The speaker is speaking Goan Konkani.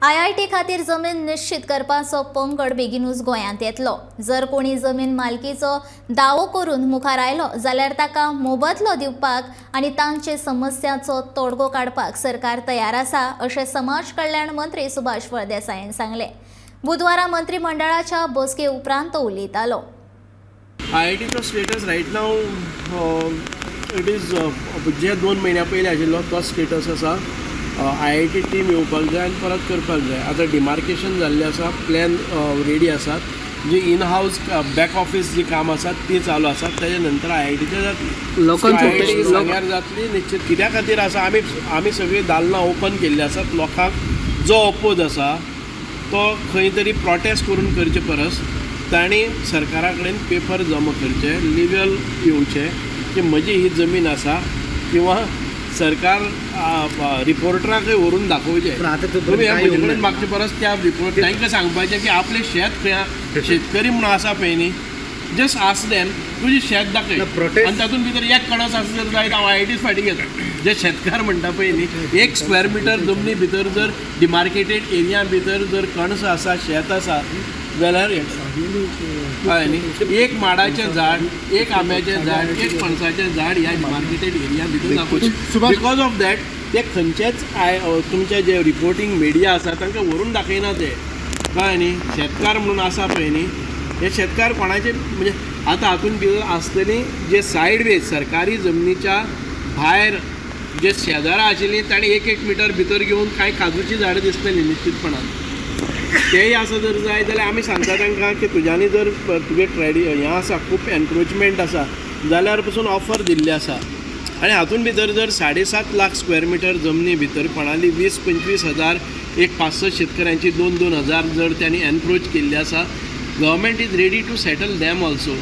आयआयटी खातीर जमीन निश्चित करपाचो पंगड बेगिनूच गोंयांत येतलो. जर कोणी जमीन मालकीचो दावो करून मुखार आयलो जाल्यार ताका मोबदलो दिवपाक आनी तांचे समस्याचो तोडगो काडपाक सरकार तयार आसा, अशें समाज कल्याण मंत्री सुभाष फळदेसायान सांगलें. बुधवारा मंत्रिमंडळाच्या बसके उपरांत तो उलयतालो. आयआयटीचो status right now it is जे 2 म्हयन्या पयलीं आशिल्लो तोच स्टेटस आसा. आयआयटी टीम येवपाक जाय आनी परत करपाक जाय. आतां डिमार्केशन जाल्लें आसा, प्लॅन रेडी आसात. जी इन हावज बॅक ऑफीस जी काम आसात ती चालू आसात. तेजे नंतर आयआयटीचें जातली. लोकांचो आयआयटी सांग्यार जातली निश्चित. कित्या खातीर आसा, आमी आमी सगळीं दालनां ओपन केल्लीं आसात. लोकांक जो ओपोज आसा तो खंय तरी प्रोटेस्ट करून करचे परस तांणी सरकारा कडेन पेपर जमा करचे, लिगल येवचें की म्हजी ही जमीन आसा किंवा सरकार रिपोर्टराकय व्हरून दाखोवचें. पण आता तो तुमी काय म्हजे कडेन येवंक ना. मागचे परस त्या रिपोर्ट तांकां सांगपाचें की आपलें शेत खंय आहा. शेतकरी म्हणून आसा पळय न्ही, जस्ट आस देम, तुजें शेत दाखय ना, protest- आनी तातूंत भितर एक कणस आसा जर जायत, हांव आयआयटीच फाटीं घेता. जे शेतकार म्हणटा पळय न्ही, एक स्क्वेअर मिटर जमनी भितर जर डिमार्केटेड एरिया भितर जर कणस आसा, शेत आसा जाल्यार कळ्ळें न्ही, एक माडाचें झाड, एक आंब्याचें झाड, एक पणसाचें झाड ह्या डिमार्केटेड एरिया भितर दाखोवचें. Because of that ते खंयचेच I तुमचे जे रिपोर्टींग मिडिया आसा तांकां व्हरून दाखयना ते. कळ्ळें न्ही? शेतकार म्हणून आसा पळय न्ही, हे शेतकार कोणाचे म्हणजे आतां हातून भितर आसतली जे सायड वेज सरकारी जमनीच्या भायर जे शेजारा आशिल्ली ताणें एक एक मिटर भितर घेवन कांय काजूची झाडां दिसतली निश्चितपणान. तेय आसा जर जाय जाल्यार आमी सांगता तांकां की तुज्यांनी जर तुगे ट्रेडी हें आसा, खूब एनक्रोचमेंट आसा जाल्यार पसून ऑफर दिल्ली आसा. आनी हातून भितर जर 7.5 लाख स्क्वेअर मिटर जमनी भितर कोणाली 20-25 हजार, एक पांच स शेतकऱ्यांची 2-2 हजार जर त्यांनी एनक्रोच केल्ली आसा, government is ready to settle them also.